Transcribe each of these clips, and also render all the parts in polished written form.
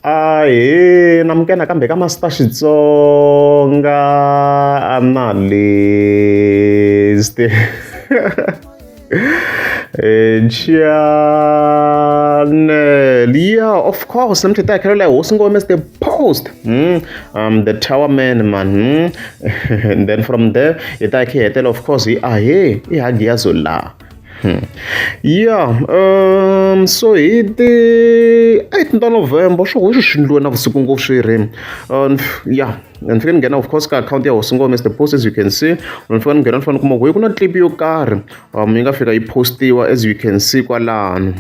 Ahee namukela nakambe ka Master Xitsonga Analyst channel yeah of course namuntlha hi ta hakela hosi ngome the post the tower man man and then from there hi ta hi hetela of course hi ahee i hagiyazo la. Ya so hi ti eight ta November swo hoxa swi endliwe navusiku ngopfu swi ri ya ni fike ni nghena of course ka akhawunti ya hosi ngoma Mister Post as you can see ni fika ni nghena ni fika ni kuma ku ku na clip yo karhi yi nga fika yi post-iwa as you can see kwalano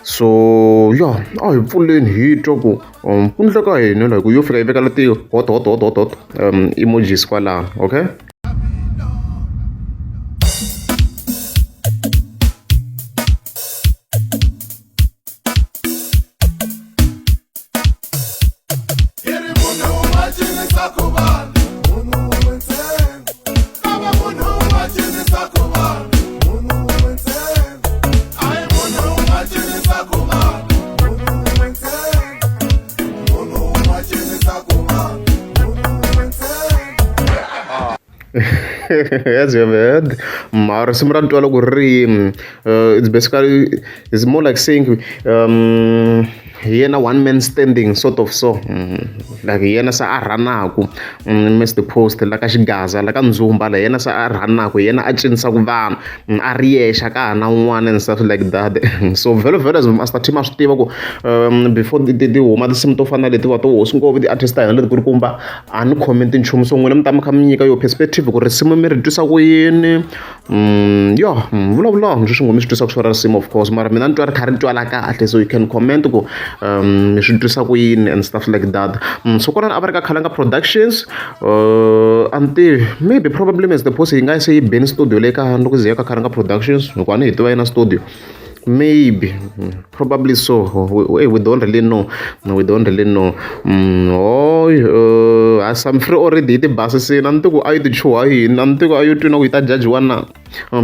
so ya a hi pfuleni hi twa ku ku endleka yini la hi ku yo fika yi veka leti hot hot hot hot hot emojis kwalano okay. As you have heard, mara risimu ra ni twa loko ri ri it's basically it's more like saying hi yena one man standing sort of so like hi yena se a rhanaku Mister Post la ka xigaza la ka ndzumba la hi yena se a rhanaku hi yena a cinisaka vanhu a ri yexe a ka ha na un'wana and stuff like that so vhele vhele as Master Team a swi tiva ku before ti ti ti huma tinsimu to fana na letiwa to hosi ngopfu ti-artist ta hina leti kulukumba a ni comment nchumu so n'wina mi ta mi kha mi nyika yo perspective ku risimu mi ri twisa ku yini ya vulavula leswi ngo mi swi twisaka swona risimu of course mara mina ni twa ri kha ri twala kahle so you can comment ku mi swi twisa ku yini and stuff like that so kona a va ri ka Khalanga Productions a ni tivi maybe probably Mister Post yi nga se yi beni studio leyi ka loko ze ya ka Khalanga Productions hikuva a ni hi tiva yena studio maybe probably so we don't really know we don't really know hoy some free already yi ti basisini a ni tivi ku a yi ti chuha yini a ni tivi ku a yo twi na ku yi ta jajiwa na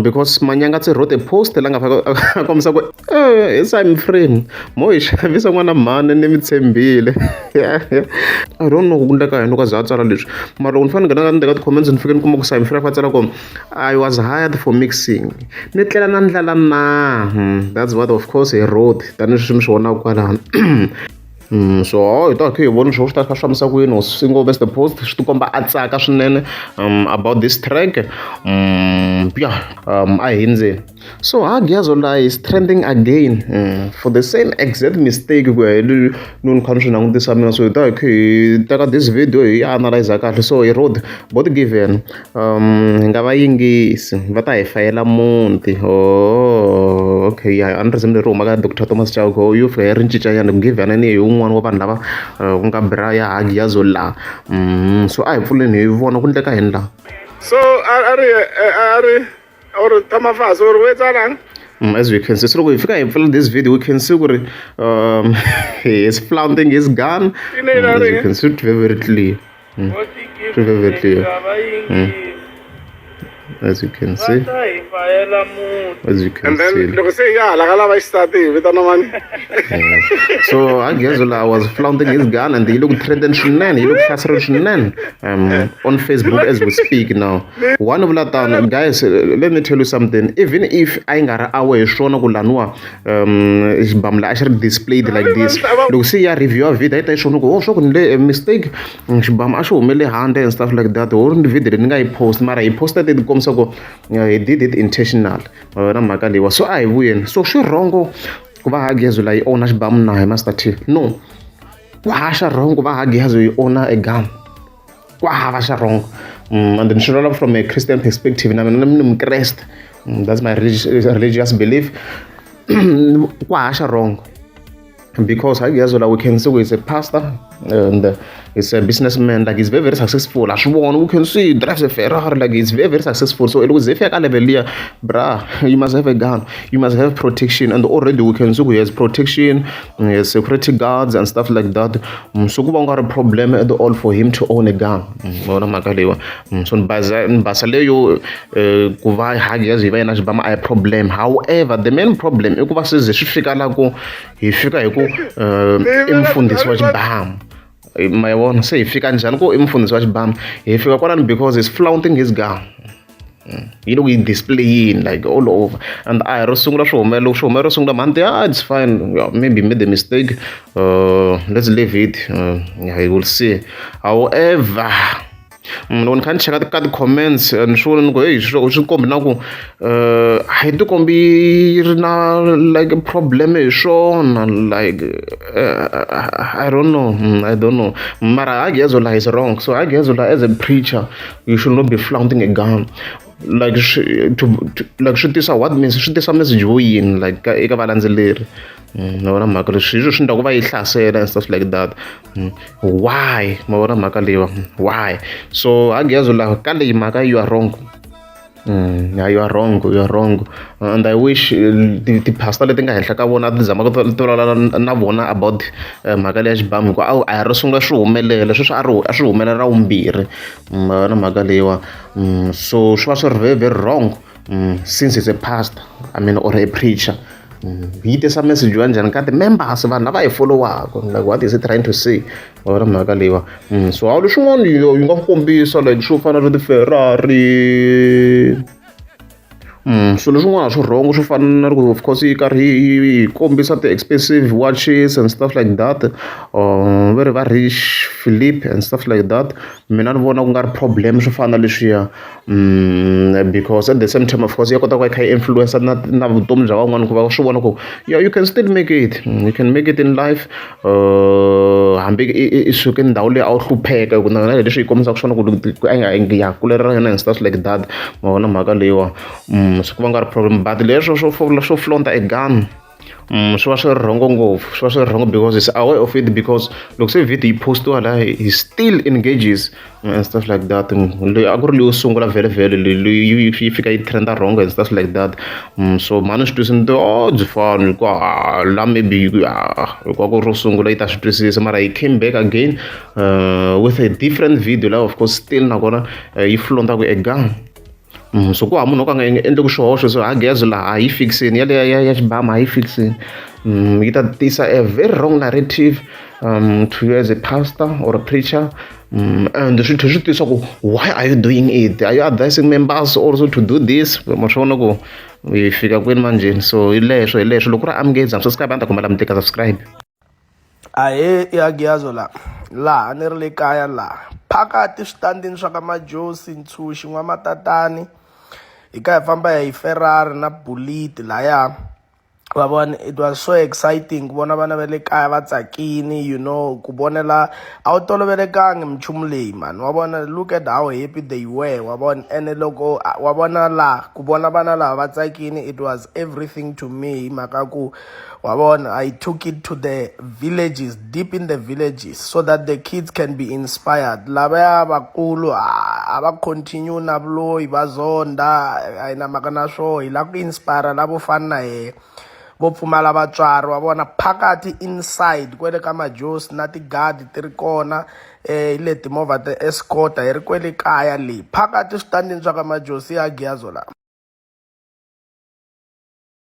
because Manyangatsi wrote a post la nga faka a kombisa ku hi Simon Frame mo hi xavisa n'wana mhani ni mi tshembile I don't know ku endleka yini loko a za a tsala leswi mara loko ni fanele ni nghena ndzeni ka ti-comments ni fike ni kuma ku Simon Frame a tsala ku I was hired for mixing ni tlela na ndlala na that's what of course he wrote tanihileswi mi swi vonaka kwalano. So hi ta kha hi vona swo swi ta kha swi fambisa ku yini single best post swi tikomba a tsaka swinene about this track ya a hi hindzeni so ha Giyazola is trending again for the same exact mistake ku ya hi ni ni kha ni swi langutisa mina so hi ta hi kha hi teka this video hi analyze kahle so hi road bot given hi nga va yingisi va ta hi fayela muti oh okay ya a ni risimu leri humaka Doctor Thomas Chauke yo fika yi ri cinca nyana ku nge ni hi wun'wani wa vanhu lava ku nga bra ya Hagiyazo la so a hi pfuleni hi vona ku endleka yini laha. So a ri a ri or tshama fatshe o re o etsahalang. As we can see so loko hi fika hi pfula this video we can see ku ri he is flaunting his gun as you can see it very very clear. Very clear. As you can see. As you can And then see. loko se hi ya hala ka lava xisati hi vitana mani. So Hagiyazola was flaunting his gun and he looked trending swinene, he looked hlasereni swinene on Facebook as we speak now. One vula tano, guys, let me tell you something. Even if a yi nga ri aware hi swona ku laniwa xibamu la a xi ri displayed like this loko se ya review ya video a yi ta yi swona ku oh swa ku ni le mistake xibamu a xi humele handle and stuff like that ho ri video leyi ni nga yi post mara hi posta ti kombisa ku he did it intentional na mhaka leyiwa so a hi vuyeni so swi wrong ku va Hagiyazo la yi owna xibamu na hi Master T no ku haxa wrong ku va Hagiyazo yi owna a gun ku hava xa wrong and ni swi vula from a Christian perspective na mina ni mukreste that's my religious belief ku haxa wrong because Hagiyazo la we can see is a pastor and He's a businessman, like he's very very successful. A swi vona, we can see he drives a Ferrari, like he's very very successful. So loko ze fika ka level liya, bra, you must have a gun, you must have protection, and already we can see he has protection, he has security guards and stuff like that. So ku va nga ri problem at all for him to own a gun. Vona mhaka leyiwa. So ni baza ni basa leyo ku va Hagias yi va yi na xibamu a hi problem. However, the main problem i ku va se ze swi fika la ku hi fika hi ku i mufundhisi wa xibamu. Ma yi vona se hi fika njhani ku i mufundhisi wa xibamu? Hi fika kwalano because he's flaunting his gun. Yi le ku yi displayini like all over, and a hi ro sungula swi humelela. Loko swi humelela ro sungula, mhani ah, it's fine, yeah, maybe made a mistake, let's leave it, yeah, we'll see. However, loko ni kha ni cheka ka ti-comments, ni swi vona ni ku heyi, swi kombi na ku a yi tikombi yi ri na like problem hi swona, like I don't know, I don't know. Mara Hagiyazo la is wrong. So Hagiyazo la, as a preacher, you should not be flaunting a gun. Like swi to like swi tisa what means, swi tisa message wo yini like ka eka valandzeleri? Ma vona mhaka leswi hi swo swi endla ku va yi hlasela and stuff like that. Why? Ma vona mhaka leyiwa, why? So Hagiyazo la ka leyi mhaka, you are wrong. Yeah, you are wrong, you are wrong. And I wish ti-pastor leti nga henhla ka vona ti zama ku ti vulavula na vona about mhaka leya xibamu, hikuva a hi ro sungula swi humelela sweswi, a ri a swi humelela ra vumbirhi. Ma vona mhaka leyiwa. So swi va swi ri very very wrong, since he's a pastor, I mean, or a preacher. Yi tisa message ya njhani ka ti-members, vanhu lava hi folowaka? Like, what is he trying to say? Ma vona mhaka leyiwa. So hawu, leswin'wana yi nga kombisa like swo fana na ti-Ferrari, swilo leswin'wana swi wrong, swo fana na loko of course yi karhi yi kombisa ti-expensive watches and stuff like that, va ri va rich Philip and stuff like that. Mina ni vona ku nga ri problem swo fana na leswiya, because at the same time, of course, ya kota ku va yi kha yi influence na vutomi bya van'wana, ku va swi vona ku yeah, you can still make it, you can make it in life, hambi i suke ndhawu leyi a wu hlupheka, hi ku na yona leswi yi kombisaka swona ku a ya kulera yona and stuff like that. Ma vona mhaka leyiwa. So ku va nga ri problem, but leswo swo flaunt a gun, swi va swi ri wrong ngopfu, swi va swi ri wrong because he's aware of it, because loko se video yi postiwa laha, he still engages and stuff like that. Loyi a ku ri leyo sungula vhele vhele leyi yi fika yi trenda wrong and stuff like that. So mhani swi twisisa ni, oh, byi fani hikuva la maybe hikuva ku ro sungula yi ta swi twisisa, mara he came back again with a different video la, of course, still nakona yi flauntaka a gun. So ku hava munhu wo ka a nga endleku xihoxo. So Hagiyazo laha a yi fikiseni yaleyo ya xibamu, a yi fikiseni. Yi ta tisa a very wrong narrative to you as a pastor or a preacher, and swi tlhela swi tisa ku why are you doing it? Are you advising members also to do this? Ma swi vona ku hi fika kwini manjheni. So hi leswo, hi leswo. Loko ku ri amukezi, subscribe, a ni ta kombela mi tika subscribe. Ahee, i Hagiyazo la laha ni ri le kaya laha phakathi switandini swa ka Majosi Ntshuxi N'wamatatani hi ka hi famba hi Ferrari na Bullet laya. Va vona, it was so exciting ku vona vana va le kaya va tsakini, ku vonela a wu tolovelekangi minchumu leyi mani. Wa vona, look at how happy they were. Wa vona, ene loko wa vona laha ku vona vana lava va tsakini, it was everything to me, hi mhaka ku wa vona, I took it to the villages, deep in the villages, so that the kids can be inspired. Lavaya vakulu a va continue na vuloyi va zonda, a yi na mhaka na swoho. Hi lava ku inspire lavo fana na hehe vo pfumala vatswari. Wa vona, phakathi inside kwele ka Majosi na tigadi ti ri kona, hi le timovha ti escort hi ri kwele kaya leyi phakathi switandini swa ka Majosi ya Giyazo la.